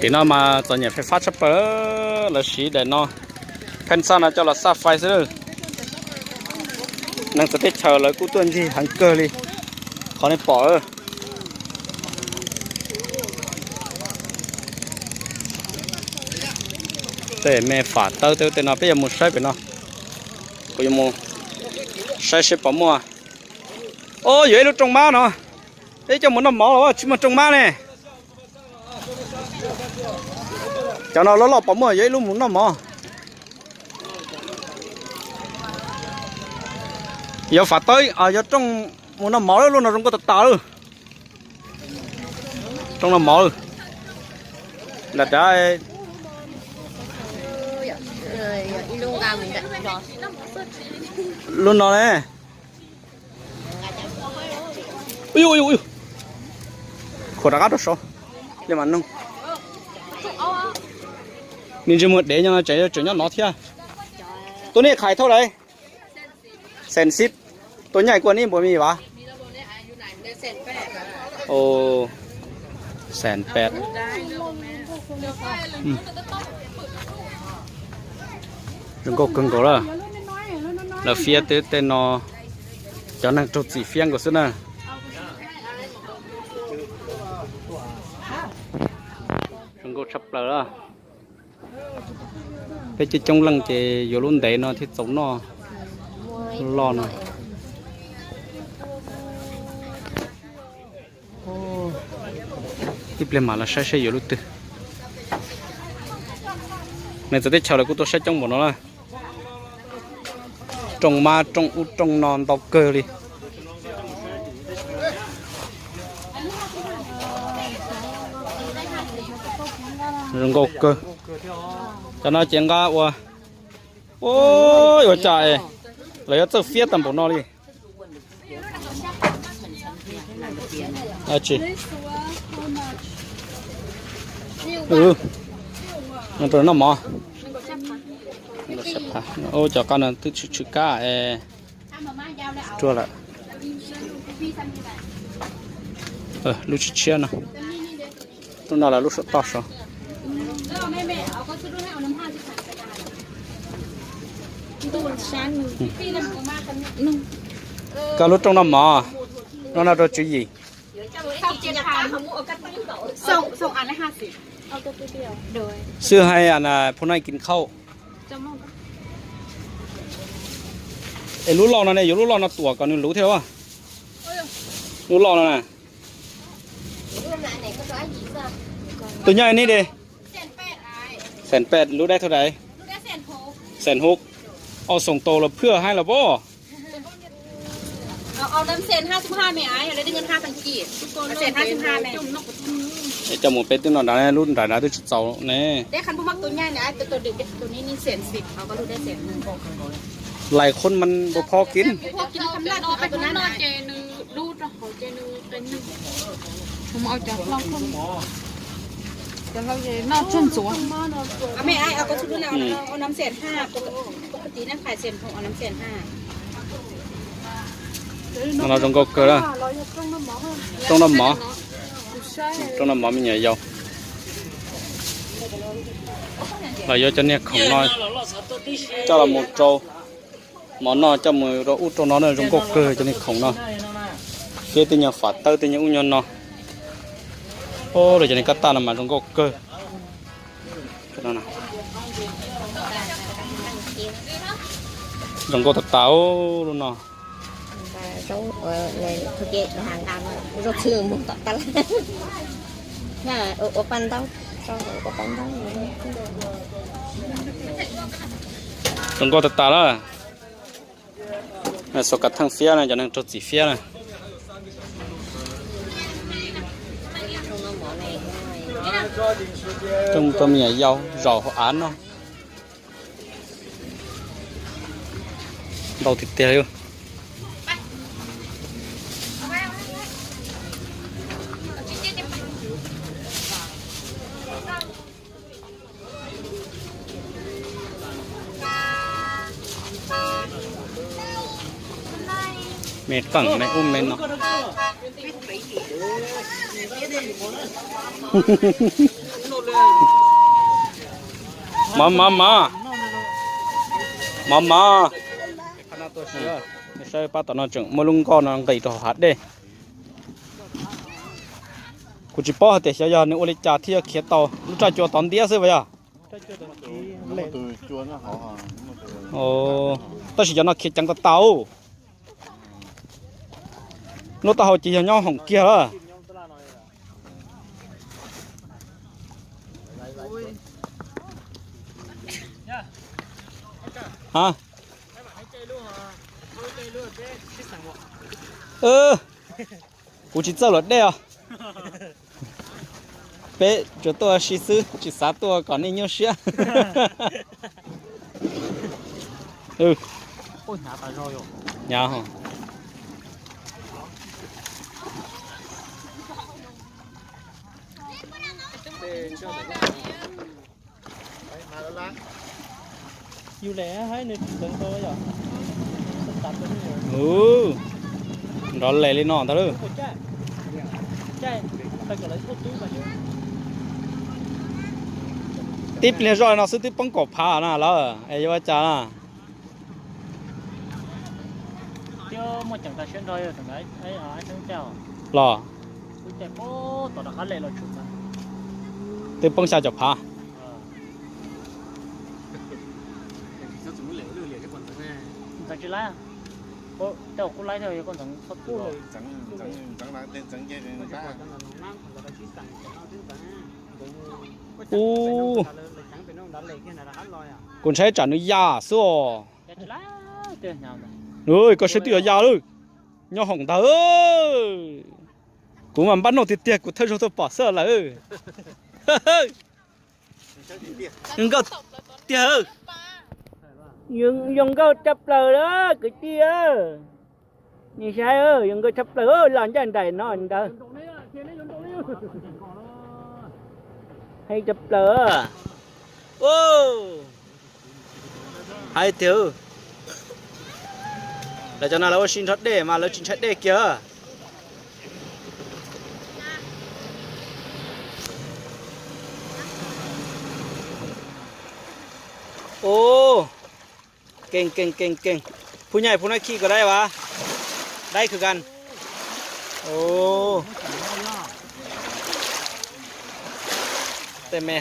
Tim no mas txom nyem fais fab tshaj plaws, lawv siv daim no, pheej xaj no coj los xaj fais xwb. Neeg txawv teb chaws lawv kuj tuaj ncig heev kawg li, qhov nej pom. Tej me fam tawb tej no peb yuav mus saib pem no. Kuv yuav mus saib seb puas muaj. Au, yuav ib lub rooj mab no. Peb coj mus noj mov los tsis muaj rooj mab ne. Cov no loj loj puas muaj yuav ib lub mus noj mov. Yuav fam tawb, yuav rooj mus noj mov, lub no zoo nkauj tas tas lawm. Rooj noj mov lawm. Lam dav. Lub no ne. Khuam rov qab rau saud, li mas noog. Nws ntsej muag dev nyob no tseem tseem nyob no thiab. Tus nej qhais thauj lawm. Xees xib. Tus nyaij kua nib npaum mi vas? Xees pem. Zoo nkauj kawg nkaus lawm. Lawv fiab tej tej no, cov neeg raug txim fiab nkaus xwb na. Zoo nkauj tshaj plaws lawm. Peb coob coob leej ces yuav lub ntev no thiaj txaus noj, loj no. Ib pliag mam los saib seb yuav lub twg. Neeg txawv teb chaws lawv kuj tuaj saib coob npaum no na. Rooj mab rooj ub rooj no ntau kawg li. Zoo nkauj kawg. Cov no ces nqa ua, ua cas lawv yuav txawj fiab tag npaum no li. Noj mov. Cov qab no twb tshwm tshwm kab es ruag lawm. Lub tshiab tshiab no. Lub no los lub saum toj saud. Koj lub rooj noj mov, no no rau tswv yim. Xwb hais phoo nai kis khauj. Es lub loj no ne, yuav lub loj no tuam kom nws luv thiab. Lub loj no na. Tus nyob ni di. Xees pem, lub dab thaum dais. Xees hub. Au xoom tau los phwj haib los pob. Coj mus peb twb no nrad, lub nrad nrad twb tsis txaus ne. Lais khub mas npau phob kib. No zoo nkauj kawg na. Rooj noj mov, rooj noj mov me nyuam yaus. Los yuav cov niag khoom no coj los mus rau mov noj, coj mus rau ub rau no na, zoo nkauj kawg cov niag khoom no. Thiab tej nyuag fam tawb tej nyuag ub nyuag no. Los cov niag kab taj no mas zoo nkauj kawg. Zoo nkauj tas tas lub no. Zoo nkauj tas tas lawm. Xov kav theej fiab na, cov neeg raug txim fiab na. Coj me nyuam yaus zaum hauv av noj. Ntau tiag tiag li. Me qeem me ub me no. Mov mov mov. Mov mov. Saib pab tom no tseem muaj lub nkoj no nqis rau hav dej. Kuv tsis paub hais tias xyov yog nws ua li cas thiaj khiav tau, lub raj cua tod ntiab xwb puas yog? Tab sis cov no khiav ceev tas tas. Lub taub hau ces yog nyob hoom kiag lawm. Kuv tsis txawj luam dej os. Peb tsuas tuaj ua si xwb, tsis xav tuaj kom nej nyuaj siab. Nrov les li no ntag lauj. Tib pliag zoj no xwb twb poob kaum phav na lawm es yuav ua cas na. Los twb poob xya caum phav. Ub, kuv ntshai tsam nws ya xwb os. Koj saib twb yuav ya lawm, nyob hoom ntag. Kuv mas npaj noj tiag tiag, kuv thawj zaug tuaj pom xwb lawm. Zoo nkauj tiag, zoo nkauj tshaj plaws lawm kwv tij. Nim saib zoo nkauj tshaj plaws, los ncaj nraim no ntawd. Heev tshaj plaws. Hais tiag, lawv cov no lawv ua si nrog dej mas lawv tsis ntshai dej kiag. Ub, keej keej keej keej. Phu nyaij phu nab khi koj dai vas, dai khwv kan. Tej me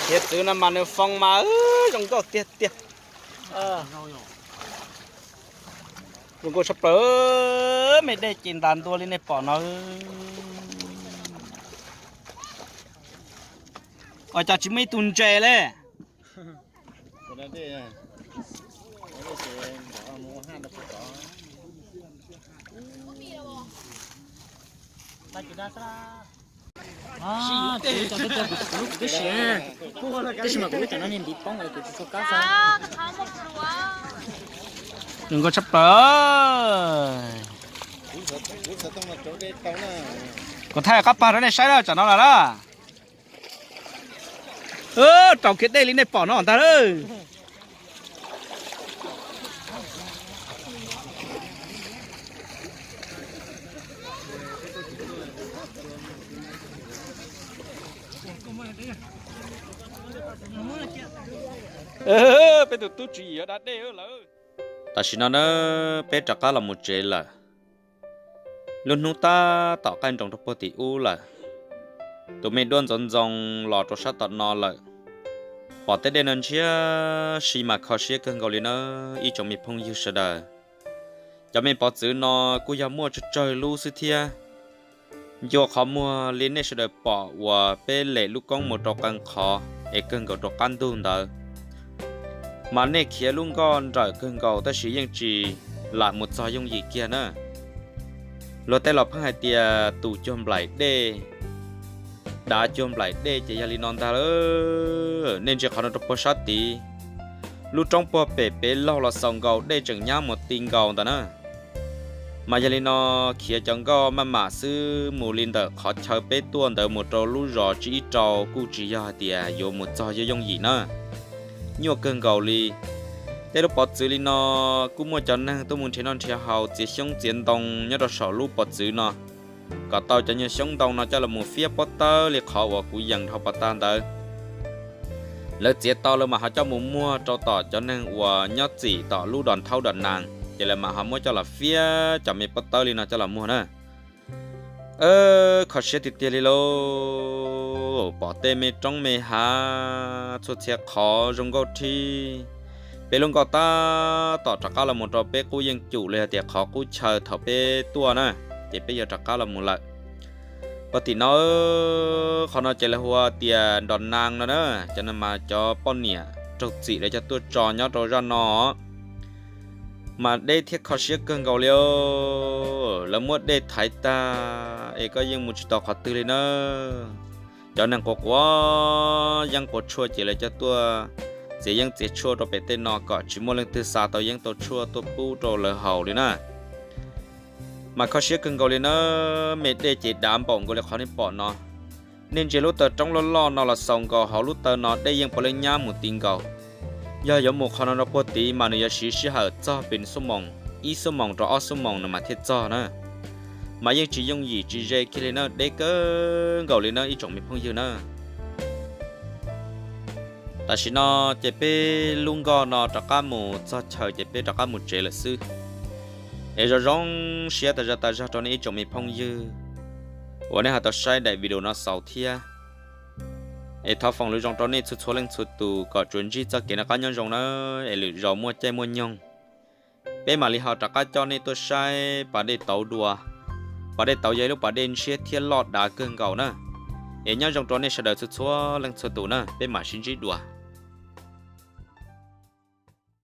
hiav txwv no mas nws foo mas zoo nkauj tiag tiag. Zoo nkauj tshaj plaws, me dej ces ntas ntua li nej pom no. Ua cas tsis muaj ib tug ntses li? Tab sis mas kuv lub tsam no niag ntiv poob es kuv tsis tshua kab xwb. Zoo nkauj tshaj plaws. Kuv thaij qab pag rau nej saib na, tsam no lawm na. Raus khiav dej li nej pom no ntag lawm. Peb tus tub tswv yim yuav da dej lawm. Tam sim no na, peb rov qab los mus tsev lawm. Lub hnub tab tom qaij nroos rau puag tim ub lawm. Tus me duab ntxoov ntxoo los rau sab tom no lawm. Pom tej dej no ntshiab si mas kho siab kawg nkaus li na, ib tsoom me phooj ywg sawv daws. Cov me pov txwv no kuj yog muaj tsawg tsawg lub xwb thiab. Ncua qhov muag li nej sawv daws pom uas peb lem lub koob mus rau qee qhov es kawg nkaus rau qab ntug ntawd, mas nej khiav lub nkoj nrawm kawg nkaus tab sis yeej tsis lam mus txog yooj yim kiag na. Luag tej los pheej hais tias tus cuag nplaim dej, dav cuag nplaim dej ces yog li no ntag lauj. Nej ntsia qhov no rau puag sab tid, lub roob puag pem pem laug los xaus nkaus, dej tseem nyab mus ti nkaus ntawd na. Mas yog li no, khiav cov nkoj maj mam xwb mus li ntawm qhov chaw peb tuaj ntawd mus rau lub zos tsib ib rau kuj tsis yog hais tias yuav mus txog yooj yooj yim na. Nyuaj kawg nkaus li. Tej lub pov txwv li no kuj muaj cov neeg tuaj mus nrhiav noj nrhiav haus txiav xyoob txiav ntoo nyob rau saum lub pov txwv no, kom tau cov nyuag xyoob ntoo no coj los mus fiab pob tawb li qhov uas kuv yees dhau pas tag ntawd. Lawv txiav tau lawv mam ho coj mus muag rau tom cov neeg uas nyob txim tom lub dom thaub dom nas, ces lawv mam ho muab coj los fiab cov me pob tawb li no coj los muag na. Kho siab tiag tiag li lauj, pom tej me roob me hav txhua txhia qhov zoo nkauj rhib. Peb lub nkoj tab tom rov qab los mus rau peb qub yeej cum los yog tias qhov qub chaw thaum peb tuaj na, ces peb yuav rov qab los mus lawm. Pog tim no, qhov no ces lawv hu tias nrog nas no na, cov no mas cov poj niam raug txim lawv coj tuaj tso nyob rau zaj no. Mas deb thiab kho siab kawg nkaus li, lawv muab dej thaiv tag es koj yeej mus tsis tau qhov twg li na. Cov neeg quav quav yeeb quav tshuaj ces lawv coj tuaj txiav yeeb txiav tshuaj rau pem tej no kom tsis muaj leej twg xa tau yeeb tau tshuaj tuaj pub rau lawv haus li na. Mas kho siab kawg nkaus li na, me dej ces dav npaum nkaus li qhov nej pom no. Nej ntsia lub taw roob loj loj no los xaus nkaus hauv lub taw no dej yeej puav leej nyab mus ti nkaus. Yog yuav mus qhov no rau puag tid mas nws yuav siv sij hawm txog pes xuab moos, ib xuab moos rau ob xuab moos nws mam thiaj txog na. Mas yeej tsis yooj yim tsis ze kiag li na, deb kawg nkaus li na ib tsoom me phooj ywg na. Tam sim no ces peb lub nkoj no rov qab mus txog chaw ces peb rov qab mus tsev lawm xwb. Es zoo zoo siab tas zog tas zog rau nej ib tsoom me phooj ywg uas nej ho tau saib daim video no xaus thiab. Es thov foom lus zoo rau nej txhua txhua leej txhua tus kom tsuas ntsib txoj kev noj qab nyob zoo na, es lwm zaus muaj caij muaj nyoog peb mam li ho rov qab coj nej tuaj saib pas dej tauv dua. Pas dej tauv yog ib lub pas dej ntshiab thiab loj dav kawg nkaus na. Es nyob zoo rau nej sawv daws txhua txhua leej txhua tus na, peb mam sib ntsib dua.